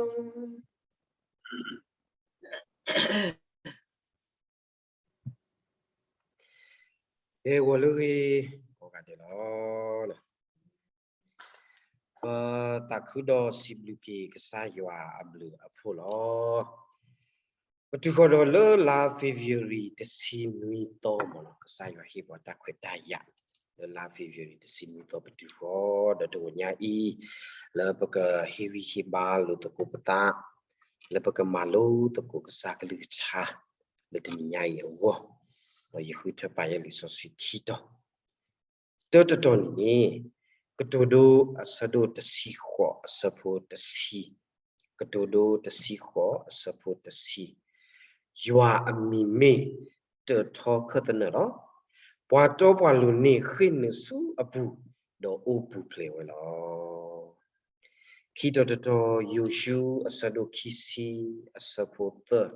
ဟဲဂီၤလၢဂ့ၤ ကိးဂၤဒဲးလီၤ. ပသးခုဒီးစံးဘျုးက့ၤကစၢ်ယွၤအဘျုးအဖှိၣ်လီၤ. ပတုၤဃီၤဒီးလၢလါ February တဆံနွံသီမ့ၢ်နီၤ, ကစၢ်ယွၤဟ့ၣ်ပှၤတၢ်ခွဲးတၢ်ယာ် လၢလါ February တဆံနွံသီပတုၤဃီၤဒီးတဂီၤညါအံၤ လၢပကဟ့ၣ်ဂံၢ်ဟ့ၣ်ဘါလိာ်သကိးပသး လၢပကမၤလိသကိးကစၢ်ကလုၢ်ကထါ လၢတနံၤညါအံၤအဂီၢ်, ဒီးယဃုထၢပာ်ယဲလံာ်စီဆှံခံတီၤ တၢတတီၤန့ၣ်န့ၣ် ကတိၤဒိအဆၢဒိၣ်တဆံဃိးအဆၢဖိတဆံ, ကတိၤဒိတဆံဃိးအဆၢဖိတဆံ, ယွၤအမံၤမ့ၢ်တၢးထီခၢၣ်သနၢၣ်လီၤ. ပှၤတီပှၤလိၤန့ၣ်ဃ့ၢ်နုာ်ဆူအပူၤ ဒီးအိၣ်ပူၤဖျဲးဝဲလီၤ. ခံတီၤတတီၤ ယိၤၡူအဆၢဒိၣ်ခံဆံအဆၢဖိသၢ,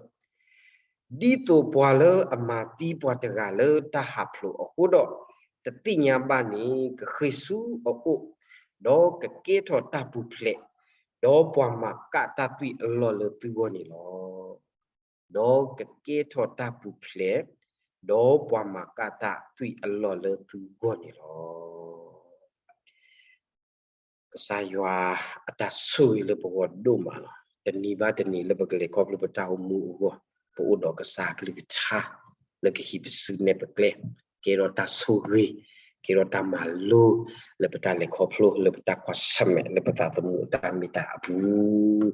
ဒ်သိးပှၤလၢအမၤသံပှၤတဂၤလၢတၢ်ဟးဖျိးအဃိဒီး တသ့ၣ်ညါဘၣ်န့ၣ် ကဃ့ၢ်ဆူအအိၣ်, ဒီးကကဲထီၣ်တၢ်ပူၤဖျဲး, ဒီးပှၤမၤကၣ်တၢ်သွံၣ်အလီၢ်လၢသုဂီၢ်န့ၣ်လီၤ. ဒီးကကဲထီၣ်တၢ်ပူၤဖျဲး, ဒီးပှၤမၤကၣ်တၢ်သွံၣ်အလီၢ်လၢသုဂီၢ်န့ၣ်လီၤ. ကစၢ်ယွၤအတၢ်ဆိၣ်ဂ့ၤလၢပဂီၢ်ဒိၣ်မးလီၤ. တနံၤဘၣ်တနံၤလၢပကလဲၤခီဖျိပတၢ်အိၣ်မူအဂီၢ်, ပအိၣ်ဒီးကစၢ်ကလုၢ်ကထါ လၢကဟံးပစုနဲၣ်ပကျဲ, ကဲထီၣ်တၢ်ဆိၣ်ဂ့ၤ, ကဲထီၣ်တၢ်မၤလိ လၢပတၢ်လဲၤခီဖျိ လၢပတၢ်ကွၢ်ဆၢၣ်မဲာ် လၢပသးသမူအတၢ်မ့ၢ်တၢ်အပူၤ,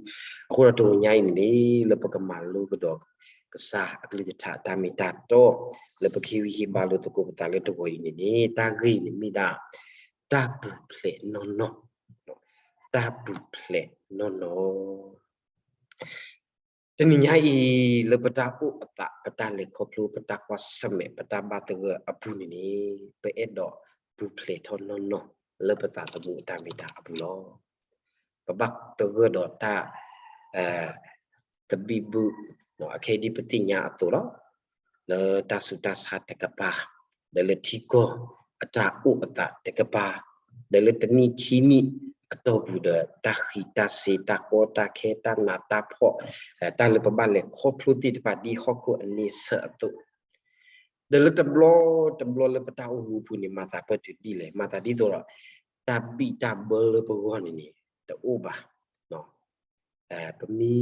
အဃိဒီးတဂီၤညါအံၤန့ၣ်န့ၣ် လၢပကမၤလိကဒီး ကစၢ်အကလုၢ်ကထါအတၢ်မ့ၢ်တၢ်တီ, လၢပကဟ့ၣ်ဂံၢ်ဟ့ၣ်ဘါလိာ်သကိးပသးလၢတဂီၤအံၤန့ၣ်န့ၣ် တၢ်ဂ့ၢ်န့ၣ်မ့ၢ်ဒၣ် တၢ်ပူၤဖျဲးနီၢ်နီၢ်, တၢ်ပူၤဖျဲးနီၢ်နီၢ်. တနံၤညါအံၤ လၢပတၢ်အိၣ်အသး ပတၢ်လဲၤခီဖျိ ပတၢ်ကွၢ်ဆၢၣ်မဲာ် ပတၢ်ဘၣ်သဂၢၢ်အပူၤန့ၣ်န့ၣ် ပအဲၣ်ဒိးပူၤဖျဲးထီၣ်နီၢ်နီၢ် လၢပသးသမူအတၢ်မ့ၢ်တၢ်အပူၤလီၤ. ပဘၣ်သဂၢၢ်ဒီးတၢ် သဘံၣ်ဘုၣ်, အခဲအံၤဒ်ပသ့ၣ်ညါအသိးလီၤ. လၢတၢ်ဆူးတၢ်ဆါတကပၤ, ဒီးလၢထံကီၢ်အတၢ်အိၣ်အသးတကပၤ, ဒီးလၢတနံၣ်ခံနံၣ်အတီၢ်ပူၤဒီး တၢ်ဃံးတၢ်စ့ၤ တၢ်ကီတၢ်ခဲ တၢ်နးတၢ်ဖှီၣ်, တၢ်လၢပဘၣ်လဲၤခီဖျိသ့ၣ်တဖၣ်ဒ်ဟီၣ်ခိၣ်အန့ဆၢၣ်အသိး, ဒီးလၢတဘျီတဘျီလၢပတၢ်အိၣ်မူပူၤန့ၣ် မၤသးပၢၢ်တုၤဒ်လဲၣ်, မၤသးဒ်သိးဒီး တၢ်ဘံၣ်တၢ်ဘၢလၢပဂီၢ်န့ၣ်န့ၣ် တအိၣ်ဘၣ်. ပမံ,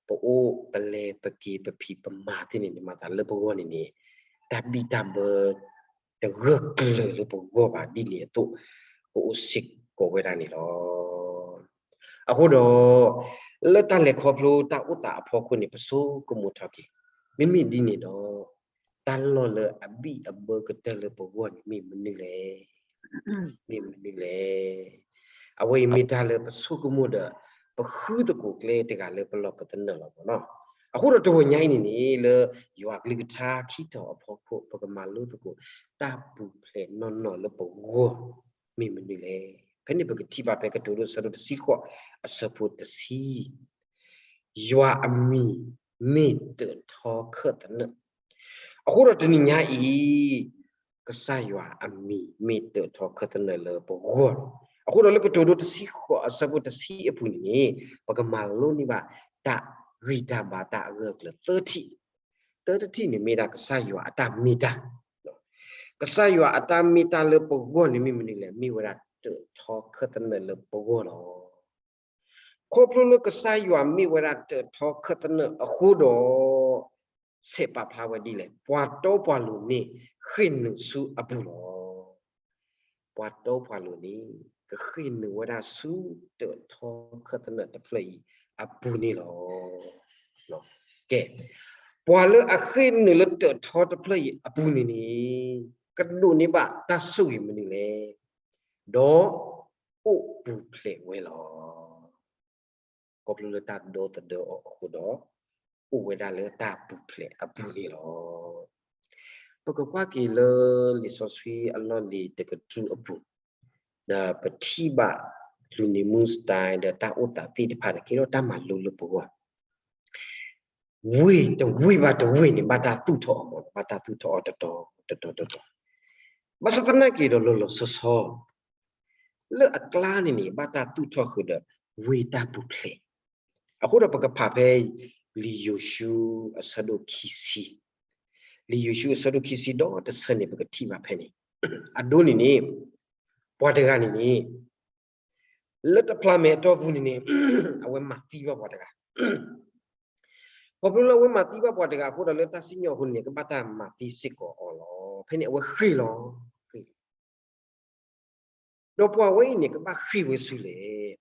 ပအိၣ်, ပလဲၤ, ပက့ၤ, ပဖံး, ပမၤသ့ၣ်န့ၣ်န့ၣ် မၤသးလၢပဂီၢ်န့ၣ်န့ၣ် တၢ်ဘံၣ်တၢ်ဘၢ တဂၢၢ်ကျၢၤလၢပဂီၢ်ဘၣ်ဒ်န့ၣ်အသိး ကအိၣ်စ့ၢ်ကီးဝဲဒၣ်န့ၣ်လီၤ. အဃိဒီး လၢတၢ်လဲၤခီဖျိတၢ်အိၣ်သးအဖီခိၣ်န့ၣ် ပဆိကမိၣ်ထီၣ်က့ၤ, မ့မ့ၢ်ဒ်န့ၣ်ဒီး တၢ်လီၢ်လၢအဘံၣ်အဘၢကတၢၢ်လၢပဂီၢ်န့ၣ် မ့ၢ်မနုၤလဲၣ်, မ့ၢ်မနုၤလဲၣ်. အဝဲအံၤမ့ၢ်တၢ်လၢပဆိကမိၣ်ဒီး ပဃုသကိးကျဲတဂၤလၢပလီၢ်ပသနၢၣ်လီၤမ့ၢ်နီၤ. အဃိဒီးတဂီၤညါအံၤန့ၣ်န့ၣ် လၢယွၤကလုၢ်ကထါခံတီၤအဖီခိၣ် ပကမၤလိသကိး တၢ်ပူၤဖျဲးနီၢ်နီၢ်လၢပဂီၢ် မ့ၢ်မနုၤလဲၣ်. ဖဲန့ၣ်ပကထံၣ်ဘၣ်ဖဲကတိၤဒိအဆၢဒိၣ်တဆံဃိး အဆၢဖိတဆံ ယွၤအမံၤမ့ၢ်တၢးထီခၢၣ်သနၢၣ်. အဃိဒီးတနံၤညါအံၤ ကစၢ်ယွၤအမံၤမ့ၢ်တၢးထီခၢၣ်သနၢၣ်လၢပဂီၢ်လီၤ. အဃိဒီးလၢကတိၤဒိတဆံဃိးအဆၢဖိတဆံအပူၤန့ၣ် ပကမၤလိန့ၢ်ဘၣ်တၢ်ဂံၢ်တၢ်ဘါတၢ်အဂၢၢ်အကျၢၤသၢထံၣ်. တၢတထံၣ်န့ၣ်မ့ၢ်ဒၣ်ကစၢ်ယွၤအတၢ်မ့ၢ်တၢ် ကစၢ်ယွၤအတၢ်မ့ၢ်တၢ်လၢပဂီၢ်န့ၣ်မ့ၢ်မနုၤလဲၣ်, မ့ၢ်ဝဲဒၣ်တၢးထီခၢၣ်သနၢၣ်လၢပဂီၢ်လီၤ. ခီဖျိလၢကစၢ်ယွၤမ့ၢ်ဝဲဒၣ်တၢးထီခၢၣ်သနၢၣ်အဃိဒီး ဆဲးပာ်ဖျါဝဲဒ်လဲၣ်, ပှၤတီပှၤလိၤန့ၣ် ဃ့ၢ်နုာ်ဆူအပူၤလီၤ. ပှၤတီပှၤလိၤန့ၣ် ကဃ့ၢ်နုာ်ဝဲဒၣ်ဆူတၢးထီခၢၣ်သနၢၣ်တဖျၢၣ်အံၤအပူၤန့ၣ်လီၤ. ကဲ, ပှၤလၢအဃ့ၢ်နုာ်လၢတၢးထီတဖျၢၣ်အံၤအပူၤန့ၣ်န့ၣ် ကဒိးန့ၢ်ဘၣ်တၢ်ဆိၣ်ဂ့ၤမနုၤလဲၣ်, ဒီးအိၣ်ပူၤဖျဲးဝဲလီၤ. ခီဖျိလၢတၢ်ဒီသဒၢအီၤအဃိဒီး အိၣ်ဝဲဒၣ်လၢတၢ်ပူၤဖျဲးအပူၤန့ၣ်လီၤ. ပကကွၢ်က့ၤလၢလံာ်စီဆှံအလီၢ်လံၤတကတြူၢ်အပူၤ, ဒီးပထံၣ်ဘၣ် လူၤနံၤမူ style ဒီးတၢ်အိၣ်သးသ့ၣ်တဖၣ်န့ၣ် ကဲထီၣ်တၢ်မၤလိလၢပဂီၢ် ဝ့ၢ်တဝ့ၢ်ဘၣ်တဝ့ၢ်န့ၣ် ဘၣ်တၢ်သူၣ်ထီၣ်အီၤမ့ၢ် ဘၣ်တၢ်သူၣ်ထီၣ်အီၤတတီၤတတီၤတတီၤ, ဘၣ်ဆၣ်သနာ်က့ဒီးလီၤလီၤဆီဆီ လၢအကျါန့ၣ်န့ၣ် ဘၣ်တၢ်သူၣ်ထီၣ်ဃုာ်ဒီး ဝ့ၢ်တၢ်ပူၤဖျဲး, အဃိဒီးပကဖးဖဲ လံာ်ယိၤၡူအဆၢဒိၣ်ခံဆံ, လံာ်ယိၤၡူအဆၢဒိၣ်ခံဆံဒီးတဆၢန့ၣ် ပကထံၣ်ဘၣ်ဖဲန့ၣ်, အဒိန့ၣ်န့ၣ် ပှၤတဂၤန့ၣ်န့ၣ် လၢတဖျးမဲာ်အတီၢ်ပူၤန့ၣ်န့ၣ် အဝဲမၤသံဘၣ်ပှၤတဂၤ, ခီဖျိလၢအဝဲမၤသံဘၣ်ပှၤတဂၤအဃိဒီး လၢတၢ်စံၣ်ညီၣ်အဃိန့ၣ် ကဘၣ်တၢ်မၤသံစ့ၢ်ကီးအီၤလီၤ. ဖဲန့ၣ်အဝဲဃ့ၢ်လီၤ, ဃ့ၢ်လီၤ. ဒီးပှၤဝဲအံၤန့ၣ် ကဘၣ်ဃ့ၢ်ဝဲဆူလဲၣ်,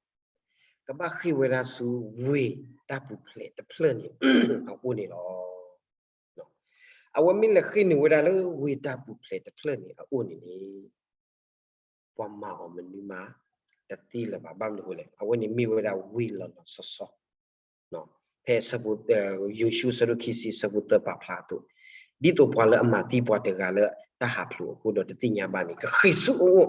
ကဘၣ်ဃ့ၢ်ဝဲဒၣ်ဆူဝ့ၢ်တၢ်ပူၤဖျဲးတဖျၢၣ်န့ၣ် အအိၣ်န့ၣ်လီၤ. အဝဲမ့ၢ်လဲၤဃ့ၢ်နုာ်ဝဲဒၣ်လၢဝ့ၢ်တၢ်ပူၤဖျဲးတဖျၢၣ်န့ၣ်အအိၣ်န့ၣ်န့ၣ် ပှၤမၤအီၤမနုၤမးတသ့လၢၤဘၣ်. ဘၣ်မနုၤအဃိလဲၣ်, အဝဲန့ၣ်မ့ၢ်ဝဲဒၣ်ဝ့ၢ်လီၤလီၤဆီဆီ, ဖဲ ယိၤၡူအဆၢဒိၣ်ခံဆံ အဆၢဖိသၢပာ်ဖျါအသိး, ဒ်သိးပှၤလၢအမၤသံပှၤတဂၤလၢတၢ်ဟးဖျိးအဃိဒီးတသ့ၣ်ညါဘၣ်န့ၣ် ကဃ့ၢ်ဆူအအိၣ်,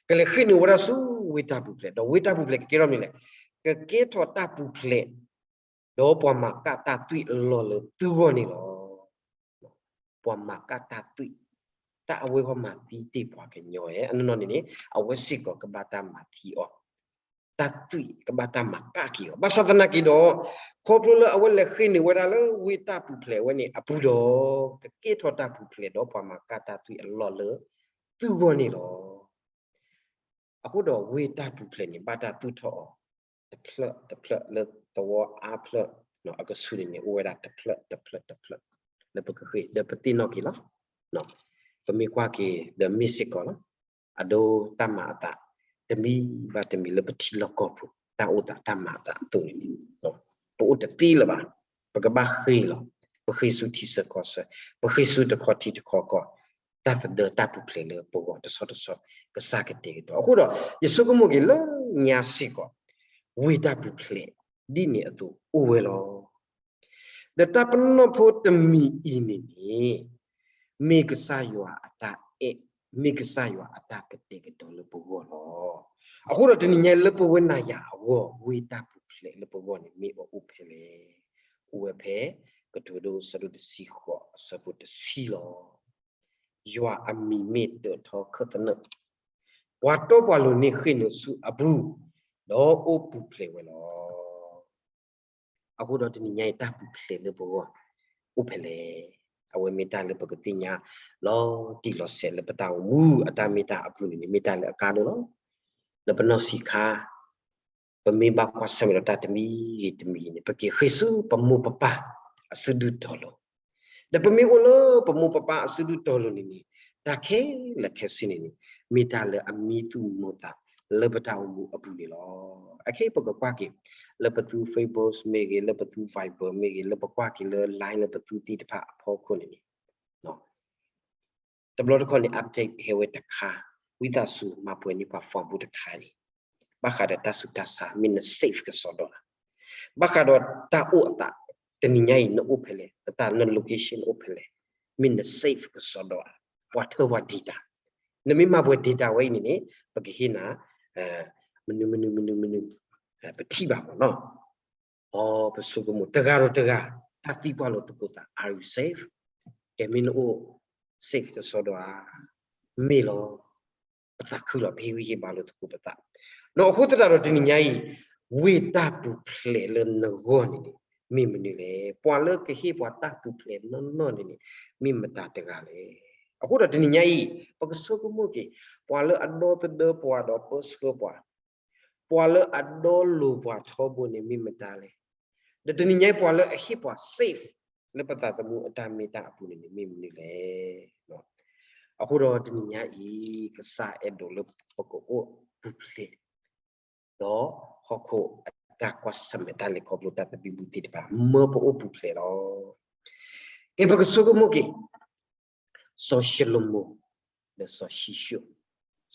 ကလဲၤဃ့ၢ်နုာ်ဝဲဒၣ်ဆူဝ့ၢ်တၢ်ပူၤဖျဲး, ဒီးဝ့ၢ်တၢ်ပူၤဖျဲးကကဲထီၣ်မနုၤလဲၣ်, ကကဲထီၣ်တၢ်ပူၤဖျဲး ဒီးပှၤမၤကၣ်တၢ်သွံၣ်အလီၢ်လၢသုဂီၢ်န့ၣ်လီၤ. ပှၤမၤကၣ်တၢ်သွံၣ်, တၢ်အဝဲဂီၢ်မၤသံတ့ၢ်ပှၤကညီဧါ, အနီၢ်နီၢ်န့ၣ်န့ၣ် အဝဲစ့ၢ်ကီးကဘၣ်တၢ်မၤသံအီၤ, တၢ်သွံၣ်ကဘၣ်တၢ်မၤကၣ်က့ၤအီၤ. ဘၣ်ဆၣ်သနာ်က့ဒီး ခီဖျိလၢအဝဲလဲၤဃ့ၢ်နုာ်ဝဲဒၣ်လၢဝ့ၢ်တၢ်ပူၤဖျဲးဝဲန့ၣ်အပူၤဒီး ကကဲထီၣ်တၢ်ပူၤဖျဲးဒီးပှၤမၤကၣ်တၢ်သွံၣ်အလီၢ်လၢသုဂီၢ်န့ၣ်လီၤ. အဃိဒီးဝ့ၢ်တၢ်ပူၤဖျဲးန့ၣ် ဘၣ်တၢ်သူၣ်ထီၣ်အီၤ တဖျၢၣ်တဖျၢၣ်လၢသဝီအါဖျၢၣ်, အကဆူးန့ၣ်န့ၣ် အိၣ်ဝဲဒၣ်တဖျၢၣ်တဖျၢၣ်တဖျၢၣ် လၢပကဃ့ၢ်ဒီးပသ့ၣ်နီၣ်က့ၤလီၤ. ပမ့ၢ်ကွၢ်က့ၤဒီးမ့ၢ်စ့ၢ်ကီးလီၤ. အဒိတၢ်မၤအသး တမံၤဘၣ်တမံၤလၢပထံလီၢ်ကီၢ်ပူၤ တၢ်အိၣ်သးတၢ်မၤအသးအသိးန့ၣ် ပအိၣ်တသ့လၢၤဘၣ်. ပကဘၣ်ဃ့ၢ်လီၤ. ပဃ့ၢ်ဆူထံဆၢကီၢ်ဆၢ, ပဃ့ၢ်ဆူတခီထံတခီကီၢ်, တၢ်သဒၢတၢ်ပူၤဖျဲးလၢပဂီၢ်တဆီတဆီ ကစၢ်ကတဲာ်ကတီၤ. အဃိဒီး ယဆိကမိၣ်က့ၤလၢညါစ့ၢ်ကီး ဝ့ၢ်တၢ်ပူၤဖျဲး ဒ်န့ၣ်အသိးအိၣ်ဝဲလီၤ. ဒီးတၢ်ပနီၣ်ဖိတမံၤအံၤန့ၣ်န့ၣ် မ့ၢ်ကစၢ်ယွၤအတၢ်အဲၣ်, မ့ၢ်ကစၢ်ယွၤအတၢ်ကတဲာ်ကတီၤလၢပဂီၢ်လီၤ. အဃိဒီးတနံၤညါလၢပဝဲနၤယၤအဂီၢ် ဝ့ၢ်တၢ်ပူၤဖျဲးလၢပဂီၢ်န့ၣ် မ့ၢ်အအိၣ်ဖဲလဲၣ်. အိၣ်ဝဲဖဲ ကတိၤဒိ အဆၢဒိၣ်တဆံဃိး အဆၢဖိတဆံလီၤ. ယွၤအမံၤမ့ၢ်တၢးထီခၢၣ်သနၢၣ်, ပှၤတီပှၤလိၤန့ၣ်ဃ့ၢ်နုာ်ဆူအပူၤ, ဒီးအိၣ်ပူၤဖျဲးဝဲလီၤ. အဃိဒီးတနံၤညါအံၤ တၢ်ပူၤဖျဲးလၢပဂီၢ် အိၣ်ဖဲလဲၣ်. အဝဲမ့ၢ်တၢ်လၢပကသ့ၣ်ညါ လီၤတံၢ်လီၤဆဲးလၢပတၢ်အိၣ်မူအတၢ်မ့ၢ်တၢ်အပူၤန့ၣ်န့ၣ် မ့ၢ်တၢ်လၢအကါဒိၣ်လီၤ. လၢပနီၢ်ဆံးခါ ပမ့ၢ်ဘၣ်ကွၢ်ဆၢၣ်မဲာ်ဒီးတၢ်တမံၤဂ့ၤတမံၤဂ့ၤန့ၣ် ပက့ၤဃ့ၢ်ဆူပမိၢ်ပပၢ်အစုဒုၣ်တီၤလိၤ, ဒီးပမ့ၢ်အိၣ်လၢပမိၢ်ပပၢ်အစုဒုၣ်တီၤလိၤန့ၣ်န့ၣ် တၢ်ခဲလၢာ်ခဲဆ့န့ၣ်န့ၣ် မ့ၢ်တၢ်လၢအမံသူၣ်မုာ်သးလၢပတၢ်အိၣ်မူအပူၤန့ၣ်လီၤ. အခဲအံၤပကကွၢ်က့ၤ လၢပသူ Facebook မ့ၢ်ဂ့ၤ, လၢပသူ Viber မ့ၢ်ဂ့ၤ, လၢပကွၢ်က့ၤလၢ Line လၢပသူသ့ၣ်တဖၣ်အဖီခိၣ်န့ၣ်န့ၣ် တဘျီတခီၣ်န့ၣ် update ဟဲဝဲတခါ, ဝံသးစူၤမၤပှဲၤန့ၢ်ပှၤ phone ပူၤတခါအံၤ, ဘၣ်ဃးဒီးတၢ်ဆူးတၢ်ဆါ မ့ၢ်န save ကစီဒီဧါ, ဘၣ်ဃးဒီးတၢ်အိၣ်အသး တနံၤညါအံၤနအိၣ်ဖဲလဲၣ်, နတၢ် န location အိၣ်ဖဲလဲၣ်, မ့ၢ်န save ကစီဒီဧါ, ပှၤထၢပှၤ data, နမ့ၢ်မၤပှဲၤ data ဝဲအံၤန့ၣ်န့ၣ် ပကဟ့ၣ်နၤ မနုၤမနုၤမနုၤမနုၤ ပထံၣ်ဘၣ်မးနီၤ. အီ ပဆိကမိၣ် တဂၤဒီးတဂၤ တၢ်သံကွၢ်လိာ်သကိးသး Are you safe? ကဲမ့ၢ်နအိၣ် safe ကစီဒီဧါ, မ့ၢ်လီၤ. ပသးခုလီၤ ပဟ့ၣ်ဂံၢ်ဟ့ၣ်ဘါလိာ်သကိးပသး. ဒီးအဃိသတးဒီးတနံၤညါအံၤ ဝ့ၢ်တၢ်ပူၤဖျဲးလၢနဂီၢ်န့ၣ်န့ၣ် မ့ၢ်မနုၤလဲၣ်. ပှၤလၢကဟ့ၣ်ပှၤတၢ်ပူၤဖျဲးနီၢ်နီၢ်န့ၣ်န့ၣ် မ့ၢ်မတၤတဂၤလဲၣ်. အဃိဒီးတနံၤညါအံၤ ပကဆိကမိၣ်က့ၤ ပှၤလၢအဒီသဒၢပှၤဒီးပၢဆှၢပှၤ ပှၤလၢအဒီလိာ်ပှၤထီဘိန့ၣ်မ့ၢ်မတၤလဲၣ်. ဒီးတနံၤညါအံၤပှၤလၢအဟ့ၣ်ပှၤ safe လၢပသးသမူအတၢ်မ့ၢ်တၢ်အပူၤန့ၣ်န့ၣ် မ့ၢ်မနုၤလဲၣ်. အဃိဒီးတနံၤညါအံၤ ကစၢ်အဲၣ်ဒိးလၢပကအိၣ်ပူၤဖျဲး ဒီးဟီၣ်ခိၣ်အတၢ်ကွၢ်ဆၢၣ်မဲာ်တၢ်လဲၤခီဖျိတၢ်သဘံၣ်ဘုၣ်သ့ၣ်တဖၣ် မၢပအိၣ်ပူၤဖျဲးလီၤ. ကဲပကဆိကမိၣ်က့ၤ စီၤၡလိၤမိၤ ဒီးစီၤၡံၣ်ၡိၣ်,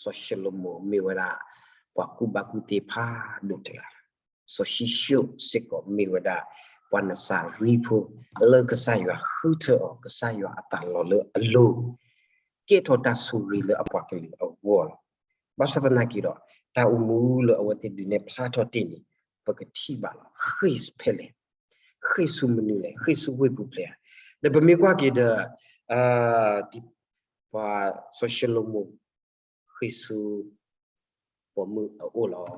စီၤၡလိၤမိၤမ့ၢ်ဝဲဒၣ် ပှၤကူၣ်ဘၣ်ကူၣ်သ့ဖးဒိၣ်တဂၤ, စီၤၡံၣ်ၡိၣ်စ့ၢ်ကီးမ့ၢ်ဝဲဒၣ် ပှၤနစၤရံဖိ လၢကစၢ်ယွၤဃုထၢအီၤ ကစၢ်ယွၤအသးလီၤလၢအလိၤ ကဲထီၣ်တၢ်ဆိၣ်ဂ့ၤလၢအပှၤကလုာ်အဂီၢ်လီၤ. ဘၣ်ဆၣ်သနာ်က့ဒီး တၢ်အိၣ်မူလၢအဝဲသ့ၣ်ဒုးနဲၣ်ဖျါထီၣ်တ့ၢ်န့ၣ် ပကထံၣ်ဘၣ်လီၤ. ဃ့ၢ်ဖဲလဲၣ်, ဃ့ၢ်ဆူမနုၤလဲၣ်, ဃ့ၢ်ဆူဝ့ၢ်ပူၤဖျဲးဧါ. ဒီးပမ့ၢ်ကွၢ်က့ၤဒီး ပှၤစီၤၡလိၤမိၤ ဃ့ၢ်ဆူ ပိာ်မုၣ်အအိၣ်လီၤ.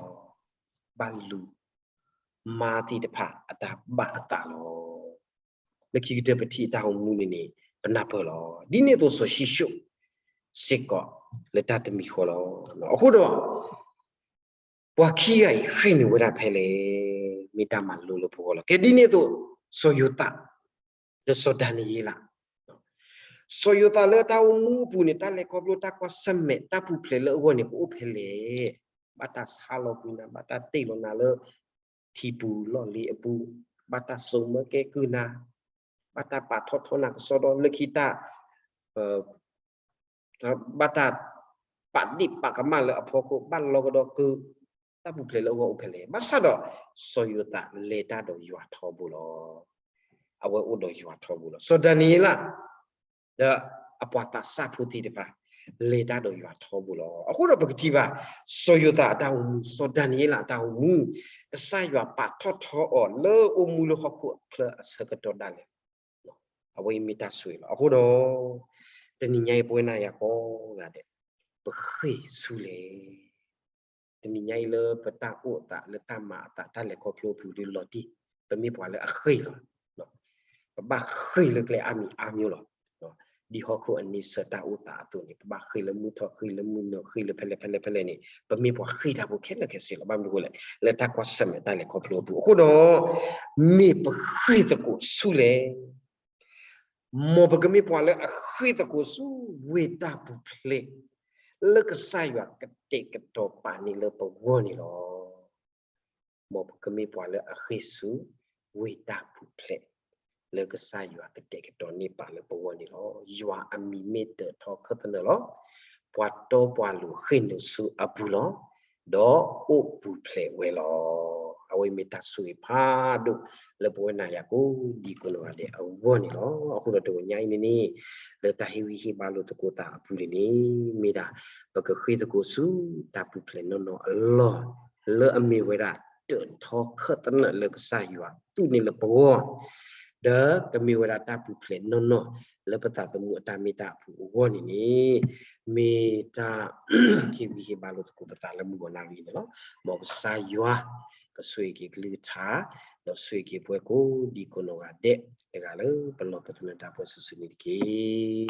ဘၣ်လူၤ မါသ့ၣ်တဖၣ်အတၢ်ဘၣ်အသးလီၤ. လၢခံကတၢၢ်ပထံၣ်အတၢ်အိၣ်မူန့ၣ်န့ၣ် ပနၢ်ပၢၢ်လီၤ. ဒ်န့ၣ်အသိးစီၤၡံၣ်ၡိၣ် စ့ၢ်ကီးလၢတၢ်တမံၤဃီလီၤ. အဃိဒီး ပှၤခံဂၤအံၤဃ့ၢ်နုာ်ဝဲဒၣ်ဖဲလဲၣ်, မ့ၢ်တၢ်မၤလိလၢပဂီၢ်လီၤ. ကဲဒ်န့ၣ်အသိး စီၤယိၤသး ဒီးစီၤဒၤနံးယ့လး စီၤယိၤသးလၢတၢ်အိၣ်မူအပူၤန့ၣ် တၢ်လဲၤခီဖျိတၢ်ကွၢ်ဆၢၣ်မဲာ် တၢ်ပူၤဖျဲးလၢအဂီၢ်န့ၣ် ကအိၣ်ဖဲလဲၣ်. ဘၣ်တၢ်ဆါလီၤကွံာ်နၤ, ဘၣ်တၢ်တ့ၢ်လီၤနၤလၢ ထံပူၤလီၢ်လံၤအပူၤ, ဘၣ်တၢ်စိာ်မၢကဲကုၢ်နၤ, ဘၣ်တၢ်ပာ်ထီၣ်ထီနၤကစီဒီလၢခံတၢ် ဘၣ်တၢ်ပာ်ဒ့ၣ်ပာ်ကမၣ်လၢအဖီခိၣ်, ဘၣ်လီကဒီးကုၢ်, တၢ်ပူၤဖျဲးလၢအဂီၢ်အိၣ်ဖဲလဲၣ်. ဘၣ်ဆၣ်ဒီး စီၤယိၤသးလဲၤတၢ်ဒီးယွၤထီဘိလီၤ. အဝဲအိၣ်ဒီးယွၤထီဘိလီၤ. စီၤဒၤနံးယ့လး ဒီးအပှၤသးစၢ်ဖိသ့ၣ်တဖၣ် လဲၤတၢ်ဒီးယွၤထီဘိလီၤ. အဃိဒီးပကထံၣ်ဘၣ် စီၤယိၤသးအတၢ်အိၣ်မူ, စီၤဒၤနံးယ့လးအတၢ်အိၣ်မူ, ကစၢ်ယွၤပာ်ထီၣ်ထီအီၤလၢအိၣ်မူလၢဟီၣ်ခိၣ်အချၢအဆၢကတီၢ်ဒၣ်လဲာ် အဝဲအံၤမ့ၢ်တၢ်ဆိၣ်ဂ့ၤလီၤ. အဃိဒီး တနံၤညါအံၤပဝဲနၤယၤကိးဂၤဒဲး ပဃ့ၢ်ဆူလဲၣ်. တနံၤညါအံၤလၢပတၢ်အိၣ်အသး လၢတၢ်မၤအသး တၢ်လဲၤခီဖျိအပူၤဒုးလီၤတံၢ်, ပမ့ၢ်ပှၤလၢအဃ့ၢ်လီၤ. ပဘၣ်ဃ့ၢ်လၢကျဲအါမံၤအါမံၤလီၤ. ဒ်ဟီၣ်ခိၣ်အန့ဆၢၣ်တၢ်အိၣ်သးအသိးန့ၣ် ပဘၣ်ဃ့ၢ်လၢမုၢ်ထီၣ်, ဃ့ၢ်လၢမုၢ်နုာ်, ဃ့ၢ်လၢဖဲလဲၣ်ဖဲလဲၣ်ဖဲလဲၣ်န့ၣ် ပမ့ၢ်ပှၤဃ့ၢ်တၢ်ဖိခဲလၢာ်ခဲဆ့လီၤ. ဘၣ်မနုၤအဃိလဲၣ်, လၢတၢ်ကွၢ်ဆၢၣ်မဲာ်တၢ်လဲၤခီဖျိအပူၤ. အဃိဒီး မ့ၢ်ပဃ့ၢ်သကိးဆူလဲၣ်. မ်ပကမ့ၢ်ပှၤလၢအဃ့ၢ်သကိးဆူဝ့ၢ်တၢ်ပူၤဖျဲး လၢကစၢ်ယွၤကတဲာ်ကတီၤပာ်န့ၢ်လၢပဂီၢ်န့ၣ်လီၤ. မ်ပကမ့ၢ်ပှၤလၢအဃ့ၢ်ဆူ ဝ့ၢ်တၢ်ပူၤဖျဲး လၢကစၢ်ယွၤကတဲာ်ကတီၤန့ၢ်ပာ်လၢပဂီၢ်န့ၣ်လီၤ. ယွၤအမံၤမ့ၢ်ဒၢးထီခၢၣ်သနၢၣ်လီၤ. ပှၤတီပှၤလိၤဃ့ၢ်နုာ်ဆူအပူၤလီၤ. ဒီးအိၣ်ပူၤဖျဲးဝဲလီၤ. အဝဲမ့ၢ်တၢ်ဆိၣ်ဂ့ၤဖးဒိၣ် လၢပဝဲနၤယၤကိးဒံကိးနီၢ်ဂၤဒဲးအဂီၢ်န့ၣ်လီၤ. အဃိဒီးတဂီၤညါအံၤန့ၣ်န့ၣ် လၢတၢ်ဟ့ၣ်ဂံၢ်ဟ့ၣ်ဘါလိာ်သကိးသးအပူၤန့ၣ်န့ၣ် မ့ၢ်ဒၣ် ပကဃ့ၢ်သကိးဆူ တၢ်ပူၤဖျဲးနီၢ်နီၢ်အလီၢ် လၢအမ့ၢ်ဝဲဒၣ် ဒၢးထီခၢၣ်သနၢၣ်လၢကစၢ်ယွၤသူၣ်န့ၢ်လၢပဂီၢ် ဒီးကမ့ၢ်ဝဲဒၣ်တၢ်ပူၤဖျဲးနီၢ်နီၢ် လၢပသးသမူအတၢ်မ့ၢ်တၢ်အပူၤအဂီၢ်န့ၣ်န့ၣ် မ့ၢ်တၢ်ဟ့ၣ်ဂံၢ်ဟ့ၣ်ဘါလိာ်သကိးပသးလၢမုၢ်ဂီၤနၣ်ရံၣ်န့ၣ်လီၤ. မ်ကစၢ်ယွၤ ကဆိၣ်ဂ့ၤက့ၤကလုၢ်ကထါ ဒီးဆိၣ်ဂ့ၤက့ၤပဝဲကိးဒံကိးနီၢ်ဂၤဒဲး တဂၤလၢပလီၢ်ပသနၢၣ်တၢ်ပှဲၤစုာ်စုာ်န့ၣ်တက့ၢ်.